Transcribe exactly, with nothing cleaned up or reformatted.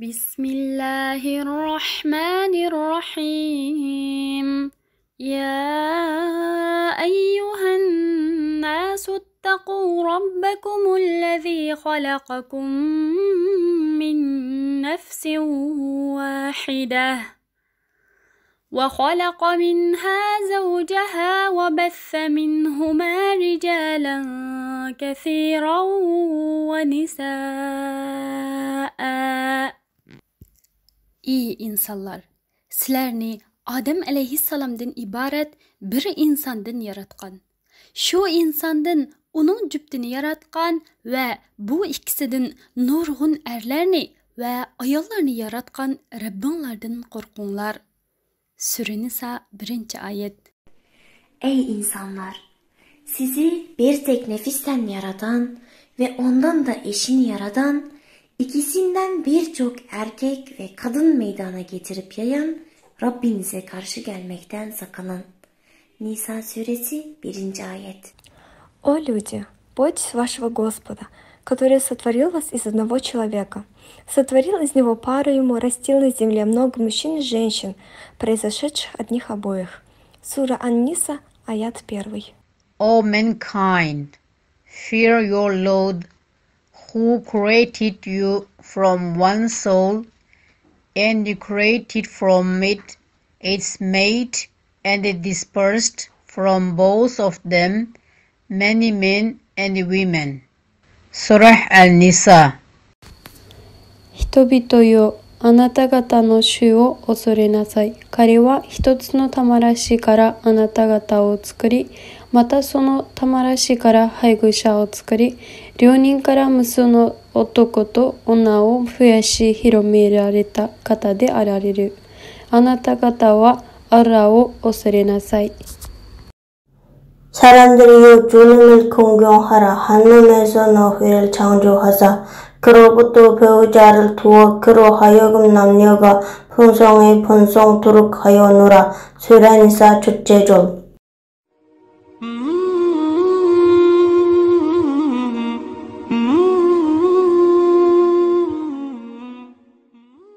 بسم الله الرحمن الرحيم. يا أيها الناس اتقوا ربكم الذي خلقكم من نفس واحدة وخلق منها زوجها وبث منهما رجالا كثيرا ونساء. ئى ئىنسانلار! سىلەرنى ئادەم ئەلەيھىسسالامدىن ئىبارەت بىر ئىنساندىن ياراتقان. شۇ ئىنساندىن ئۇنىڭ جۈپتىنى ياراتقان ۋە بۇ ئىككىسىدىن نۇرغۇن ئەرلەرنى ۋە ئاياللارنى ياراتقان رەببىڭلاردىن قورقۇڭلار. سۈرە نىسا، بىرىنچى ئايەت. Ey insanlar! Sizi bir tek nefisten yaratan ve ondan da eşini yaradan, ikisinden birçok erkek ve kadın meydana getirip yayan Rabbinize karşı gelmekten sakının. Nisa suresi, birinci ayet. О люди, бойтесь вашего Господа, который сотворил вас из одного человека, сотворил из него пару ему, растил на земле много мужчин и женщин, произошедших от них обоих. Сура Ан-Ниса, аят первый. O mankind, fear your Lord, who created you from one soul, and created from it its mate, and dispersed from both of them many men and women. Surah Al-Nisa. 人々よ、あなた方の主を恐れなさい。彼は一つの魂からあなた方を作り、またその魂から配偶者を作り、両人から無数の男と女を増やし、広められた方であられる。あなた方はアラを恐れなさい。 사람들이요, 주님을 공경하라. 하늘에서 너희를 창조하사 그로부터 배우자를 두어 그로 하여금 남녀가 풍성히 번성토록 하였노라. 수레 사, 첫째 절.